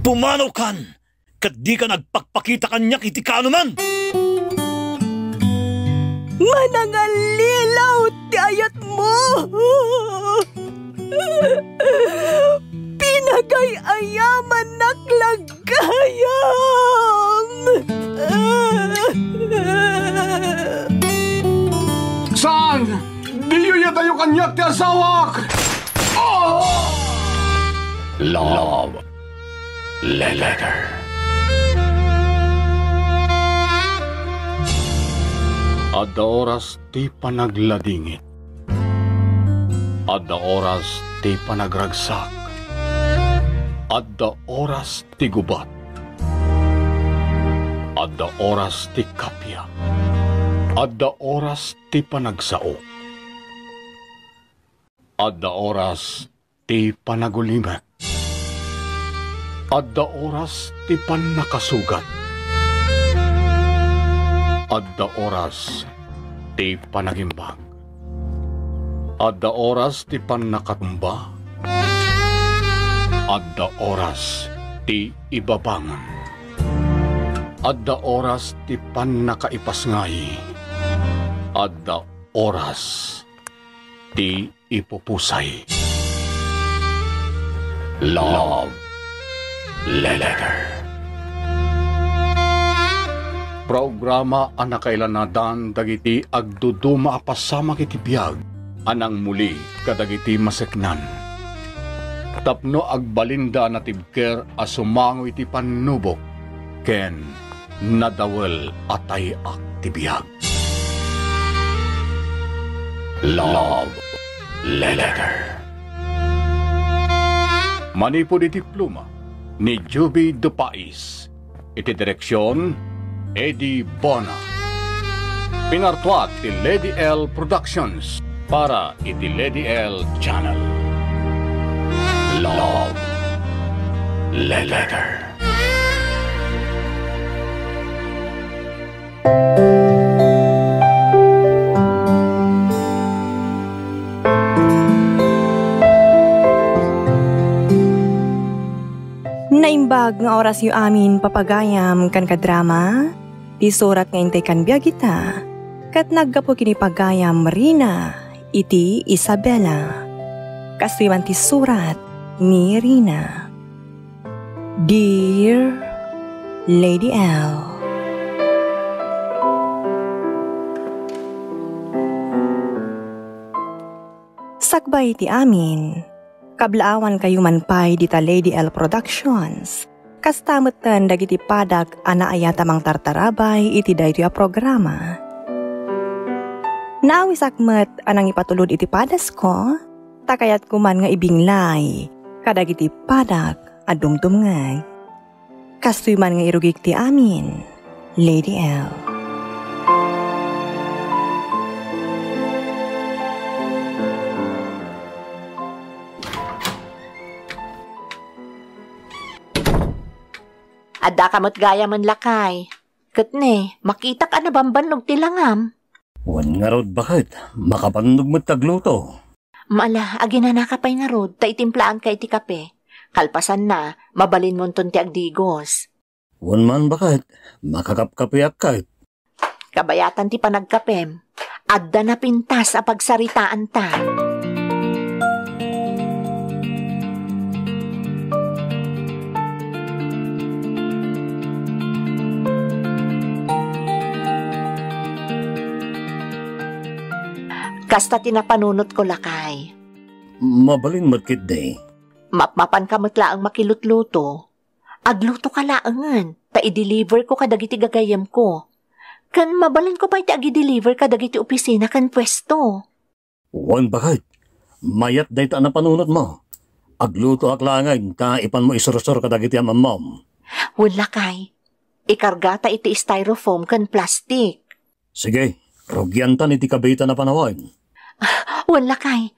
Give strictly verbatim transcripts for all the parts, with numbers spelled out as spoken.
Pumanawkan, ket dika agpakpakita kaniak iti kaanoman. Manangallilaw ti ayatmo. Pinagay-ayamannak la gayam! Saan? Diyo iyadayo kaniak ti asawak! Oh! Love Letter. Adda oras ti panagladingit. Adda oras ti panagragsak. Adda oras ti gubat. Adda oras ti kappia. Adda oras ti panagsao. Adda oras ti panagulimek. Adda oras ti pannakasugat. Adda oras ti panagimbag. Adda oras ti pannakatumba. Adda oras ti ibabangon. Adda oras ti pannakaipasngay. Adda oras ti ipupusay. Love Letter. Programa a nakailanadan dagiti agduduma a pasamak iti biag a nangmuli kadagiti maseknan. Tapno agbalinda a natibker a sumango iti pannubok ken nadawel a tay-ak ti biag. Love Letter. Manipud iti pluma ni Juby de Pais, iti direksion, Eddie Bona. Pinartuat ti Lady L Productions para iti Lady L Channel. Love Letter. Naimbag nga orasyo amin, papagayam ken kadrama. Ti surat nga intay kan biag ita, ket naggapu ken ni pagayam Rina iti Isabela. Kastoy man ti surat ni Rina. Dear Lady L, sakbay ti amin, kablaawankayo man pay dita Lady L Productions. Kasta metten dagiti padak a naayat a mangtartarabay iti daytoy a programa. Naawisak met a nangipatulod iti padasko, ta kayatko man nga ibinglay kadagiti padak a dumdumngeg. Kastoy man nga irugik ti amin, Lady L. Addaka met gayamen, lakay. Ket ne, makitak a nabambannog ti langam. Wen ngarud, baket, makabannog met ti agluto. Ala, aginanaka pay ngarud, ta itimplaanka iti kape. Kalpasanna, mabalinmonton ti agdigos. Wen man, baket, makakapkapeak ket. Kabayatan ti panagkapem, adda napintas a pagsaritaanta. Kasta ti napanunotko, lakay. Mabalin met ketdi. Mapmapanka met laeng makilutluto. Aglutoka laengen, ta i-deliverko kadagiti gagayyemko. Ken mabalinko pay ti agi-deliver kadagiti opisina ken puesto. Wen, baket, mayat dayta a napanunotmo. Aglutoak laengen ta ipanmo isursor kadagiti am-ammom. Wen, lakay, ikargata iti styrofoam ken plastik. Sige, rugiantan iti kabitan a panawen. Wen, lakay,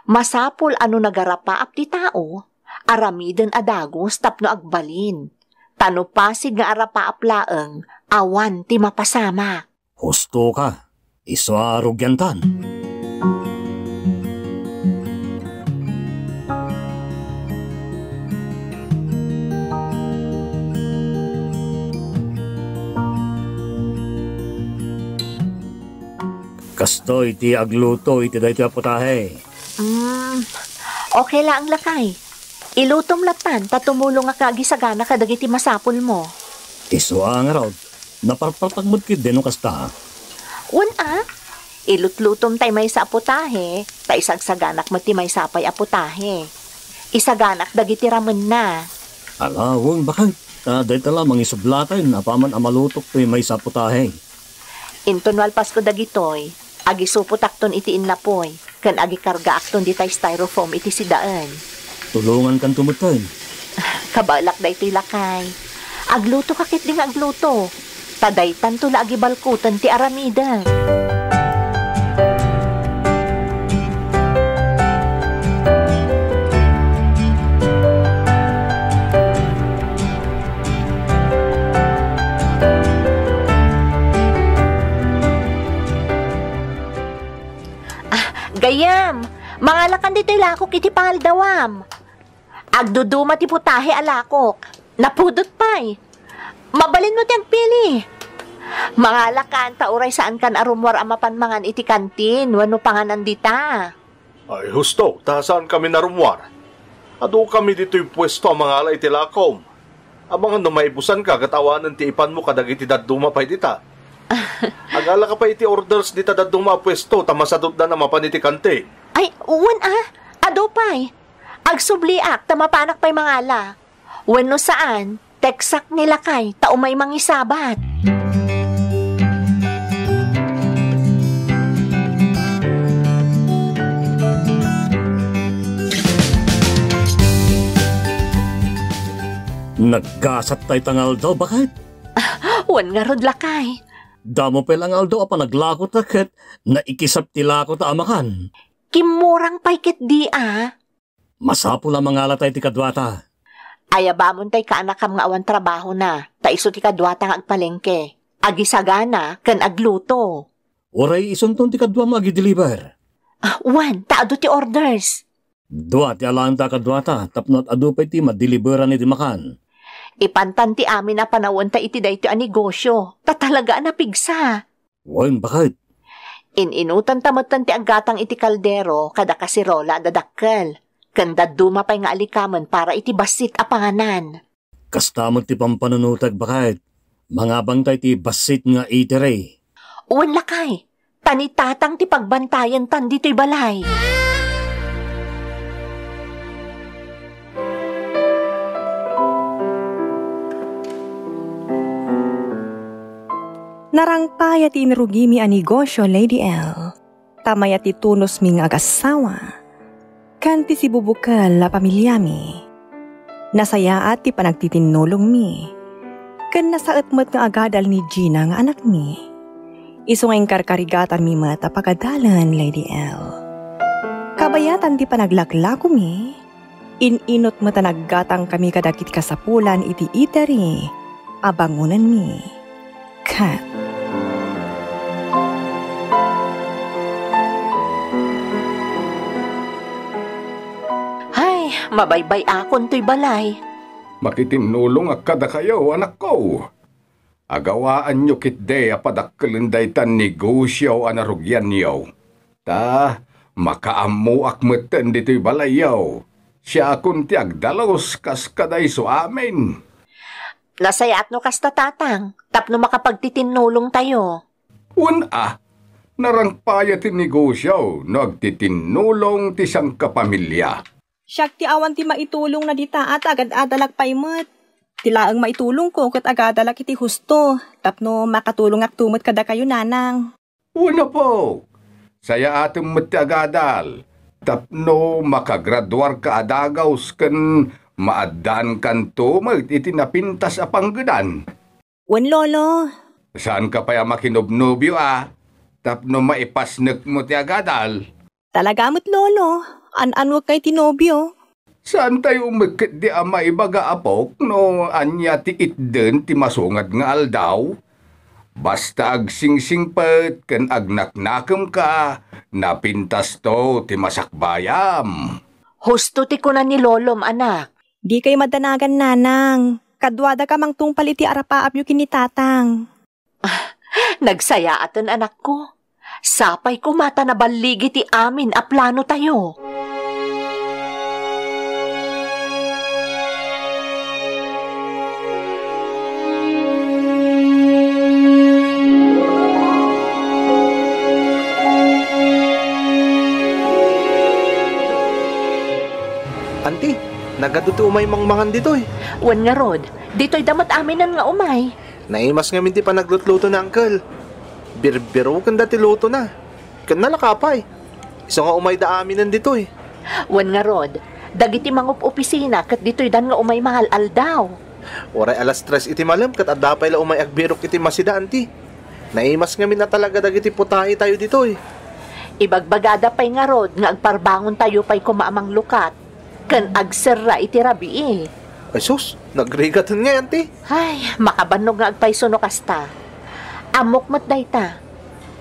masapul a no nagarapaap ti tao, aramiden a dagus tapno agbalin. Ta no pasig nga arapaap laeng, awan ti mapasamak. Husto ka. Isu a rugiantan. Kastoy ti agluto iti daytoy a putahe. Mm, okay laeng, lakay. Ilutom lattan ta tumulongak nga agisagana kadagiti masapulmo. Isu a ngarud, naparpartak met ketdi no kasta. Wen a, ilutlutom tay maysa a putahe, ta isagsaganak met ti maysa pay a putahe. Isaganak dagiti ramenna. Ala, wen, baket. Ta dayta la mangisublaten apaman a malutok toy maysa a putahe. Inton malpasko dagitoy, agisupotakton iti innapoy, ken agikargaakton ditay styrofoam iti sidaen. Tulongankanto metten. Kabaelak daytoy, lakay. Aglutoka ketdi nga agluto. Ta daytanto la agibalkuten ti aramidek. Ah, gayyem, mangalakan ditoy lakok iti pangaldawam. Agduduma ti putahe a lakok. Napudot pay. Mabalinmo ti agpili. Mangalakan ta uray saankan a rummuar a mapan mangan iti kantin wenno panganan dita. Ay, husto, ta saankami a rummuar. Adukami ditoy puesto a mangala iti lakom. Amangan no maibusanka ket awanen ti ipanmo kadagiti dadduma pay dita. Agalaka pay iti orders dita dadduma a puesto ta masadutdan a mapan iti kantin. Ay, wen a, adu pay. Agsubliak ta mapanak pay mangala. Wenno saan, teksak ni lakay ta umay mangisabat. Naggasat dayta nga aldaw, baket? Wen ngarud, lakay. Damo pay la nga aldaw a panaglakota ket naikisap ti lakota a makan. Kimmurang pay ketdi a. Masapul a mangalatay ti kaduata. Ayabamon tay kaanakam nga awan trabahona, ta isu ti kaduata nga agpalengke, agisagana, ken agluto. Uray isunton ti kaduam nga agideliver? Ah, wen, ta adu ti orders. Dua ti alaanta a kaduata tapno ad-adu pay ti madeliveran iti makan. Ipantan ti amin a panawenta iti daytoy a negosyo, ta talaga a napigsa. Wen, baket. In-inutanta metten ti aggatang iti kaldero kada kasirola a dadakkel, ken dadduma pay nga alikamen para iti bassit a panganan. Kasta met ti pampanunotek, baket. Mangabangta iti bassit nga eatery. Wen, lakay, ta ni tatang ti pagbantayentan ditoy balay. Narangpaya ti inrugimi a negosio, Lady L. Ta mayat ti tunosmi nga agassawa, ken ti sibubukel a pamiliami. Nasayaat ti panagtitinnulongmi, ken nasaet met nga agadal ni Gina nga anakmi. Isu nga inkarkarigatanmi met a pagadalen, Lady L. Kabayatan ti panaglaklakomi, in-inut met a naggatangkami kadagiti kasapulan iti eatery a bangonenmi. Ket, ay, mabaybay-akon toy balay. Makitinnulongak kadakayo, anakko. Agawaanyo ketdi a padakkelen dayta negosio a narugianyo. Ta, makaammoak metten ditoy balayyo. Siakon ti agdalus kas kadayso amin. Nasayaat no kasta, tatang, tapno makapagtitinnulongtayo. Wen a, narangpaya ti negosio no agtitinnulong ti sangkapamilia. Siak ti awan ti maitulongna dita a ta agad-adalak pay met. Ti laeng maitulongko ket agadalak iti husto tapno makatulongakto met kadakayo, nanang. Wen, apo, sayaatem met ti agadal tapno makagraduarka a dagus ken maaddaankanto met iti napintas a panggedan. Wen, lolo. Saanka pay a makinobnobio a tapno maipasnekmo ti agadal? Talaga met, lolo. An-anuek ngay ti nobio. Saantayo met ketdi a maibaga, apok, no ania ti itden ti masungad nga aldaw? Basta agsingsingpet ken agnaknakemka, napintasto ti masakbayam. Husto ti kuna ni Lolom, anak. Dikay madanagan, Nanang. Kaduadaka mangtungpal iti arapaapyo ken ni Tatang. Nagsayaaten, anakko. Sapay koma ta naballigi ti amin a planotayo. Anti, nagadu ti umay mangmangan ditoy. Wen ngarud, ditoy da met aminen nga umay. Naimas ngamin ti panaglutluto ni Uncle. Birbirokenda ti lutona. Ken nalaka pay. Isu nga umayda aminen ditoy. Wen ngarud, dagiti mangup-opisina ket ditoydan nga umay mangal-aldaw. Uray alas tres iti malem ket adda pay la umay agbirok iti masida, anti. Naimas ngamin a talaga dagiti putahe tayo ditoy. Ibagbagada pay ngarud nga agparbangon tayo pay koma a manglukat ken agserra iti rabii. Ay sus, nagrigaten ngay, anti. Ay, makabannog nga agpayso no kasta. Ammok met dayta.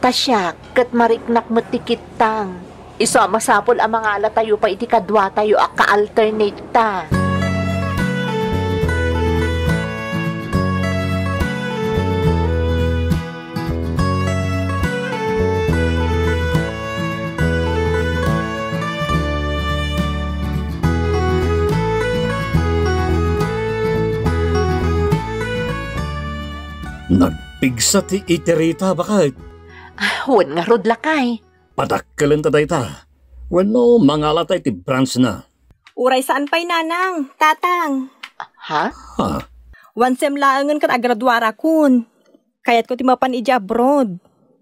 Ta siak, ket mariknak met ti kittang. Isu a masapul a mangalatayo pay iti kaduatayo a ka-alternate ta. Nagpigsa ti iterita, baket. Ah, wen ngarud, lakay. Padakkelenta dayta. Wenno, mangalata iti branch na. Uray saan pay, Nanang, Tatang. Ha? Ha? Wansem laengen ket agraduarakon. Kayatko ti mapan idiay abroad.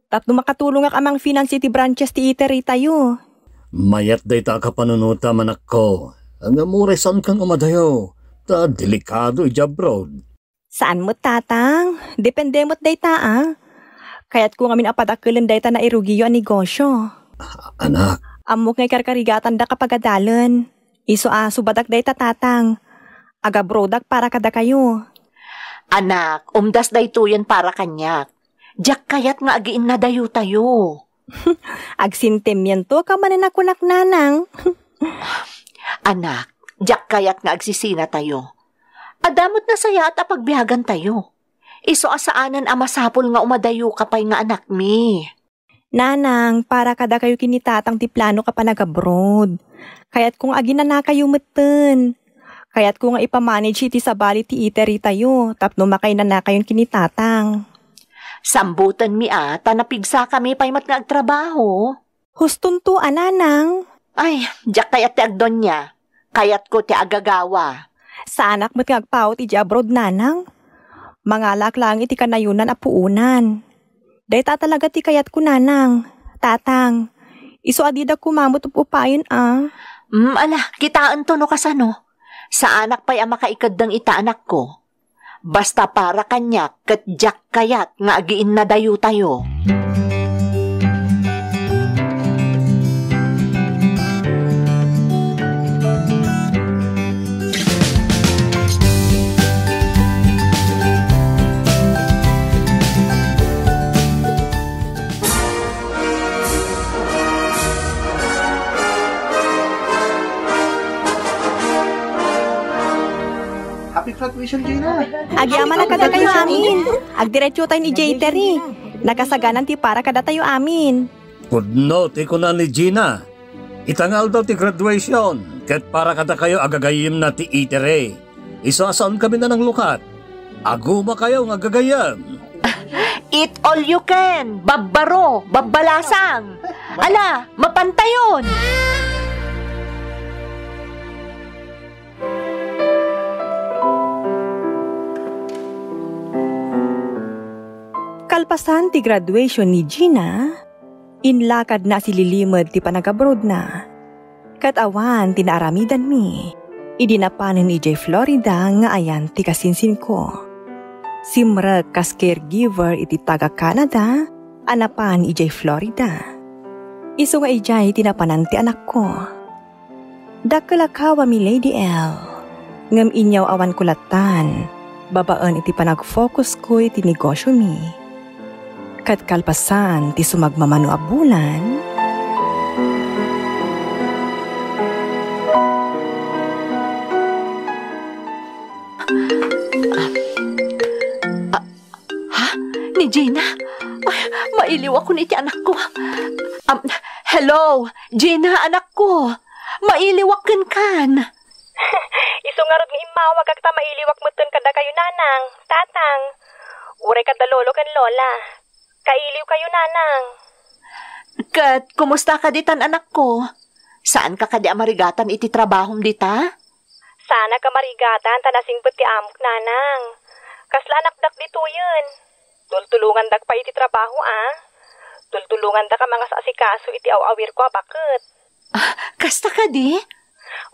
Tapno makatulongak a mangfinance iti branches ti eatery tayo. Mayat dayta a kapanunotam, anakko. Ngem uray saankan umadayo, ta delikado idiay abroad. Saan met, Tatang. Depende met dayta, a. Kayatko ngamin a padakkelen dayta nairugiyo a negosyo. Anak. Ammok nga ikarkarigatanda kapagadalen. Isu a subadak dayta, Tatang. Agabroadak para kadakayo. Anak, umdas daytoyen para kaniak. Diak kayat nga agiinnadayotayo. Agsentimientoka manen a kunak, Nanang. Anak, diak kayat nga agsisinatayo. Adda met nasayaat a pagbiagantayo. Isu a saanen a masapul nga umadayoka pay nga anakmi. Nanang, para kadakayo ken ni Tatang ti plano ka panagabroad. Kayatko nga aginanakayo metten. Kayatko nga ipamanage iti sabali ti eatery tayo tapno makainanakayon ken ni Tatang. Sambutenmi a, ta napigsakami pay met nga agtrabaho. Hustonto a, Nanang. Ay, diak kayat ti agdonia. Kayatko ti agagawa. Saanak met nga agpaut idiay abroad, Nanang. Mangalaak laeng iti kanayonan a puonan. Dayta talaga ti kayatko, Nanang, Tatang. Isu a dida koma met up-upayen a. Mm, ala, kitaento no kasano. Saanak pay a makaikeddeng ita, anakko. Basta para kaniak ket diak kayat nga agiinnadayotayo. Happy graduation, Gina! Agyamanak kadakayo amin. Agdiretso tayo idiay eatery. Nakasaganan ti para kadatayo amin. Pudno ti kuna ni Gina. Ita nga aldaw ti graduation, ket para kadakayo agagayyemna ti eatery. Isu a saankamin a nanglukat. Agumakayo nga agagayyem. Eat all you can, babbaro, babbalasang. Ala, mapantayon! Kalpasan ti graduation ni Gina, inlakadna a sililimed ti panagabrodna. Ket awan ti naaramidanmi idi napanen idiay Florida nga ayan ti kasinsinko. Simrek kas caregiver iti taga-Canada a napan idiay Florida. Isu nga idiay ti napanan ti anakko. Dakkel a kawami, Lady L. Ngem inyaw-awanko lattan, babaen iti panag-focusko iti negosyomi. Ket kalpasan ti sumagmamano a bulan, Ah, ha? Ni Gina? Ay, mailiwakon iti anakko. Am, hello, Gina, anakko. Mailiwak kenkan. Isu ngarud nga immawagak ta mailiwak metten kadakayo, Nanang, Tatang. Uray kadda Lolo ken Lola. Kailiwkayo, Nanang. Ket kumusta kadi tan, anakko? Saanka kadi a marigatan iti trabahom dita? Saanak a marigatan ta nasingpet ti amok, Nanang. Kasla anakdak ditoyen. Tultulongandak pay iti trabaho, a. Tultulongandak a mangas-asikaso iti aw-awirko a baket. Ah, kasta kadi?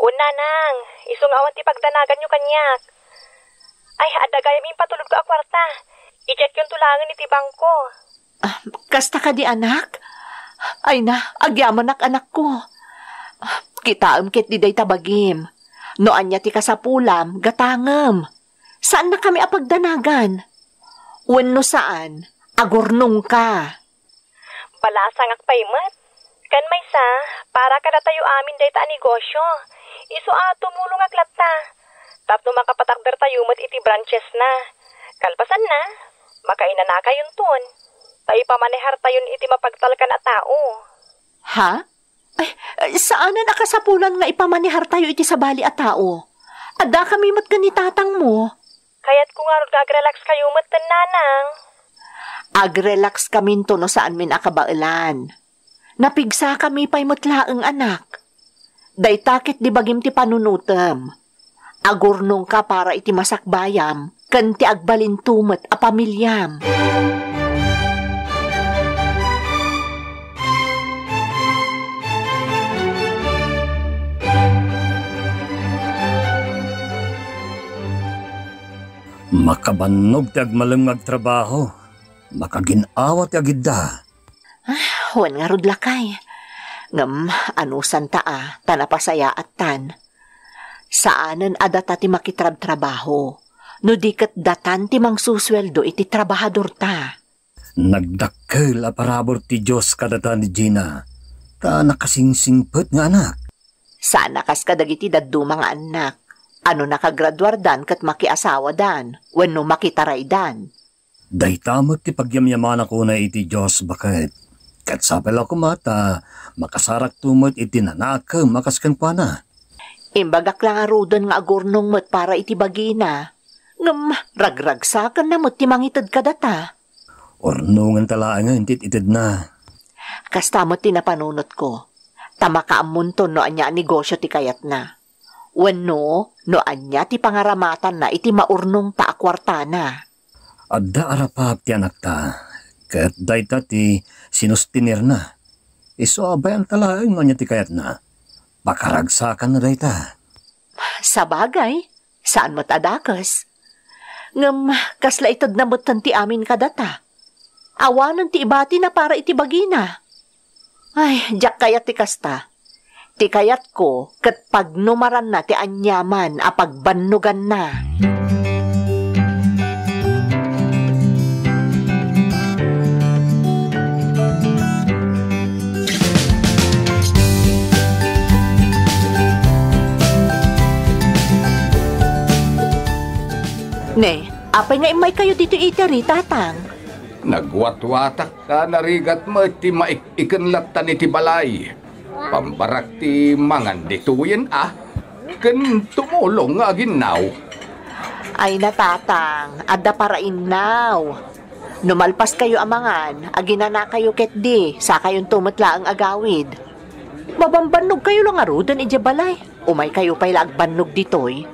Wen, Nanang, isu nga awan ti pagdanaganyo kaniak. Ay, adda gayam impatulodko a kuarta. I-checkyon to laengen iti bangko. Ah, kasta kadi, anak? Ay na, agyamanak, anakko. Ah, kitaem ketdi dayta bagim. No ania ti kasapulam, gatangem. Saannakami a pagdanagan. Wenno saan, agurnongka. Balasangak pay met. Ken maysa, para kadatayo amin dayta a negosio. Isu a tumulongak latta. Tapno makapatakdertayo met iti branchesna. Kalpasanna, makainanakayonton. Ta ipamanehartayon iti mapagtalkan a tao. Ha? Ay, ay, saanen a kasapulan nga ipamanehartayo iti sabali a tao. Addakami met ken ni tatangmo. Kayatko ngarud nga agrelaxkayo metten, Nanang. Agrelaxkaminto no saanmin a kabaelan. Napigsakami pay met laeng, anak. Dayta ketdi bagim ti panunotem. Agurnongka para iti masakbayam ken ti agbalinto met a pamiliam. Makabannog ti agmalem nga agtrabaho. Makagin-awa ti agidda. Ah, wen ngarud, lakay. Ngem anusanta a, ta napasayaattan. Saanen a data ti makitrabtrabaho, no di ket datan ti mangsusueldo iti trabahadorta. Nagdakkel a parabur ti Dios kadata ni Gina, ta nakasingsingpet nga anak. Saan a kas kadagiti dadduma nga annak, a no nakagraduardan ket makiasawadan wenno makitaraydan. Dayta met ti pagyamyamanakon iti Dios, baket. Ket sapay la koma ta makasarakto met iti nanakem a kas kenkuana. Imbagak la ngaruden nga agurnong met para iti bagina, ngem ragragsakenna met ti mangited kadata. Urnongenta laengen ti itedna. Kasta met ti napanunotko, ta makaammonton no ania a negosio ti kayatna. Wenno, no ania ti pangaramatanna iti maurnongta a kuartana. Adda arapap ti anakta, ket dayta ti sinustinerna. Isu a bayanta laeng no ania ti kayatna. Pakaragsakanna dayta. Sabagay, saan met a dakes. Ngem, kasla itedna metten ti amin kadata. Awanen ti ibatina para iti bagina. Ay, diak kayat ti kasta. Ti kayatko, ket pagnumaranna ti aniaman a pagbannoganna. Ne, apay nga immaykayo ditoy iteri, Tatang? Nagwatwatak ta narigat met ti maik-iken lattan iti balay. Pambarak ti mangan ditoyen a, ken tumulong nga aginnaw. Ay na, Tatang, adda parainnaw. No malpaskayo a mangan, aginanakayo ketdi, sakayonto met laeng agawid. Mabambannogkayo la ngaruden idiay balay. Umaykayo pay la agbannog ditoy.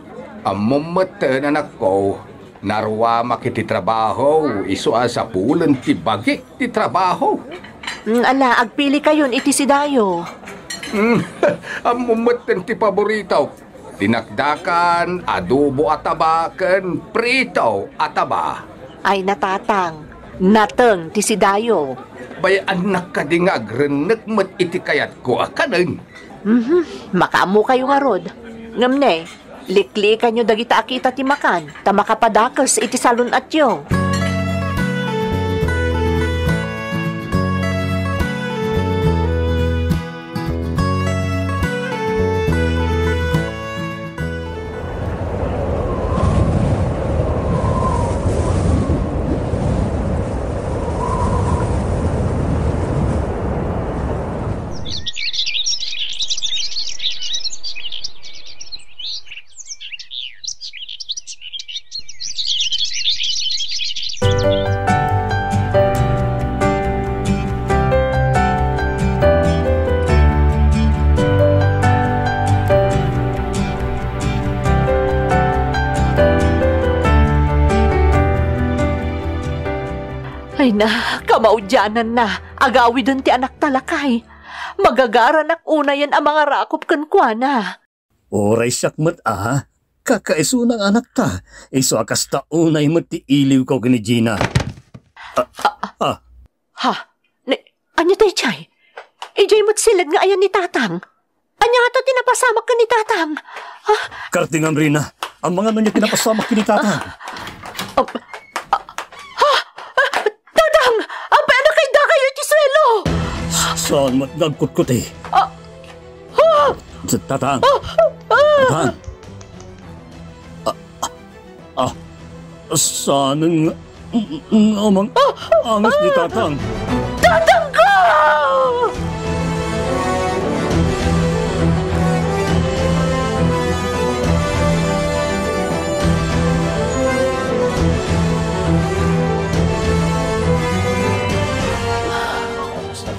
Ammom metten, anakko, naruamak iti trabaho, isu a sapulen ti bagik ti trabaho. Mm, ala, agpilikayon iti sidayo. Mm, ammom metten ti paboritok. Dinakdakan, adobo a taba, ken prito a taba. Ay na, Tatang, nateng ti sidayo. Bay-annak kadi nga agrennek met iti kayatko a kanen? Mhm, makaammokayo ngarud. Ngem ne, likliikanyo dagita a kita ti makan, ta makapadakes iti salun-atyo. Kamaudiananna, agawiden ti anakta, lakay. Magagaranak unayen a mangarakop kenkuana. Uray siak met a, kakaisuna nga anakta, isu a kasta unay met ti iliwko ken ni Gina. Ah, ah. Ha? Ni, ania daydiay? Idiay met siled nga ayan ni Tatang. Ania ngato ti napasamak ken ni Tatang? Ha? Kartingam, Rina. Amangan no ania ti napasamak ken ni Tatang. Ah, ah, ha? Ah, Tatang! Apay a nakaidda kayo iti suelo? Saan met nga agkutkuti? Ah, ah! Tatang! Ah, ah! Tatang! Ah, ah, ah, saan nga, nga mang-, angas ni Tatang? Tatang ka!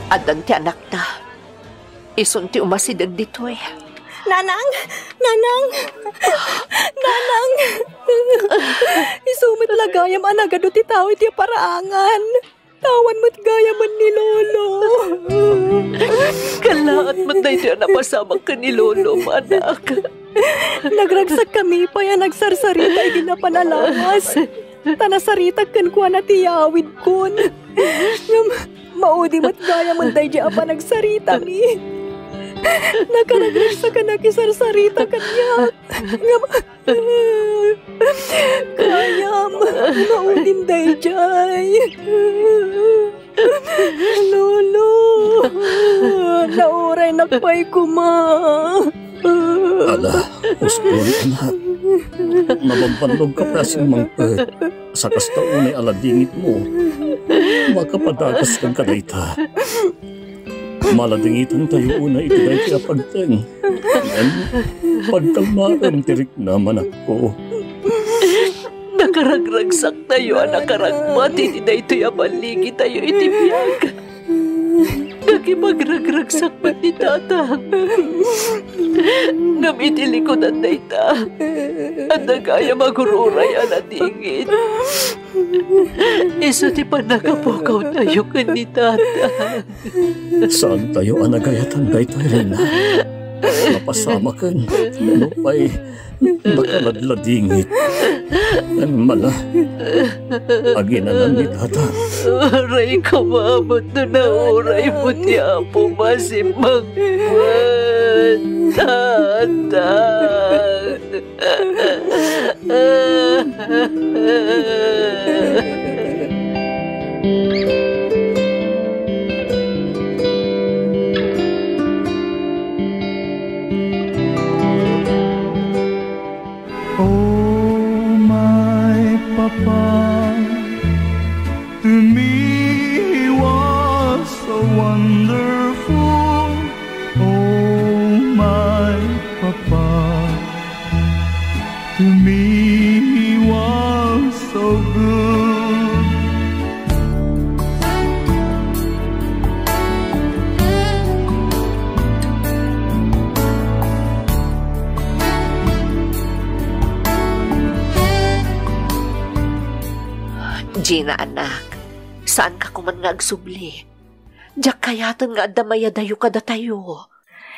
Addan ti anakta. Isun ti umasideg ditoy. Nanang! Nanang! Nanang! Isu met la gayam a nagadu ti tao iti paraangan. Awan met gayamen ni Lolo. Kallaat met daytoy a napasamak ken ni Lolo, anak. Nagragsakkami pay a nagsarsarita idi napan a lawas. Ta nasaritak kenkuana ti yawidkon. Ngem, maudi met gayamen daydiay a panagsaritami. Nakaragragsak a nakisarsarita kaniak. Ngem, gayam, maudim daydiay. Lolo, nauraynak pay koma. Ala, uskon, anak. Nabambannog ka pay a simmangpet. Sa kasta unay a ladingitmo, makapadakas kenka dayta. Maladingitantayo unay iti daytoy a pagteng. Ngem, pagkalmaem ti riknam, anakko. Nakaragragsaktayo a nakaragmati iti daytoy a balligitayo iti biag. Nakipagragragsak met ni Tatang. Ngem iti likudan dayta, adda gayam a agur-uray a ladingit. Isu ti pannakapukawtayo ken ni Tatang. Saantayo a nagayatan daytoy, Rina. Napasamaken, nupay nakaladladingit. Ngem mala, aginanan ni Tatang. Uray koma met no nauray met ni Apo Masimmangpet, Tatang. Oh, my papa, to me he was so wonderful. Oh, my papa, to me he was so good. Gina, anak, saanka koman nga agsubli. Diak kayaten nga adda mayadayo kadatayo.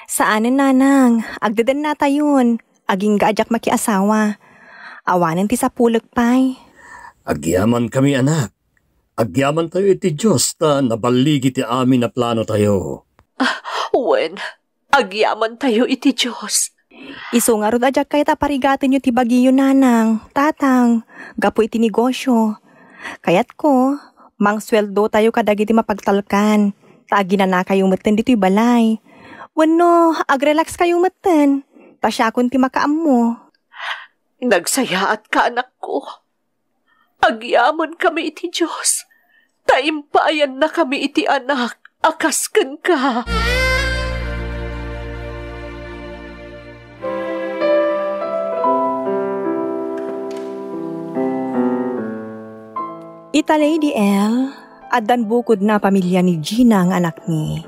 Saanen, nanang. Agdedennatayon. Agingga a diak makiasawa. Awanen ti sapulek pay. Agyamankami, anak. Agyamantayo iti Dios ta naballigi ti amin a planotayo. Ah, wen, agyamantayo iti Dios. Isu ngarud a diak kayat a parigatenyo ti bagiyo, nanang, tatang, gapu iti negosyo. Kayatko, mangsueldotayo kadagiti mapagtalkan, ta aginanakayo metten ditoy balay. Wenno, agrelakskayo metten, ta siakon ti makaammo. Nagsayaatka, anakko. Agyamankami iti Dios, ta impaayannakami iti anak a kas kenka. Ita Lady L, addan bukodna a pamilia ni Gina nga anakmi.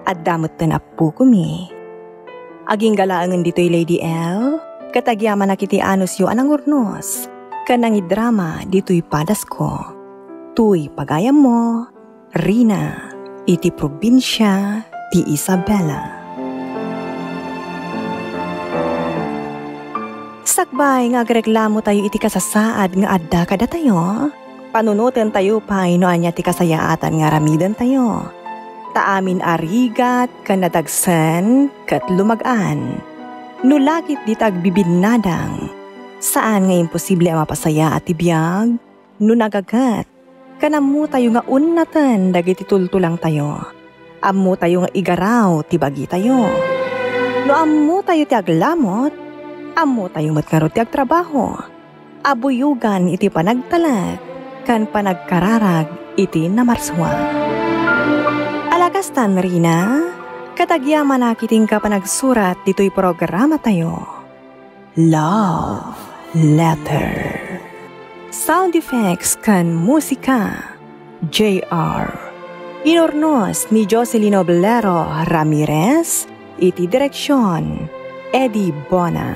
Adda metten appokomi. Agingga laengen ditoy, Lady L, ket agyamanak iti anusyo a nangurnos ken nangidrama ditoy padasko. Toy pagayammo, Rina, iti probinsia ti Isabela. Sakbay nga agreklamotayo iti kasasaad nga adda kadatayo, panunotentayo pay no ania ti kasayaatan nga aramidentayo. Ta amin a rigat ken nadagsen ket lumag-an. No lakit dita agbibinnadang, saan nga imposible a mapasayaat ti biag no nagaget. Ken ammotayo nga unnaten dagiti tultulangtayo. Ammotayo nga igaraw ti bagitayo. No ammotayo ti aglamot, ammotayo met ngarud ti agtrabaho. Abuyogan iti panagtalek ken panagkararag iti namarsua. Alakastan, Rina, ket agyamanak iti inka panagsurat ditoy programatayo. Love Letter. Sound effects ken musika, J R. Inurnos ni Jocelyn Oblero Ramirez, iti direksion, Eddie Bona.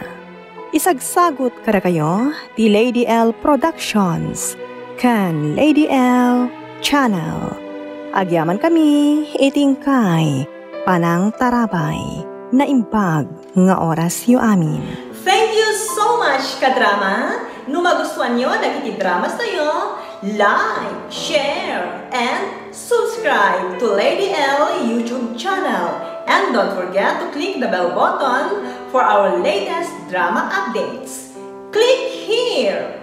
Isagsagut kadakayo ti Lady L Productions ken Lady L Channel. Agyamankami iti inkay panangtarabay. Naimbag nga orasyo amin. Thank you so much, kadrama! No magustuanyo dagiti dramas tayo, like, share, and subscribe to Lady L YouTube channel. And don't forget to click the bell button for our latest drama updates. Click here!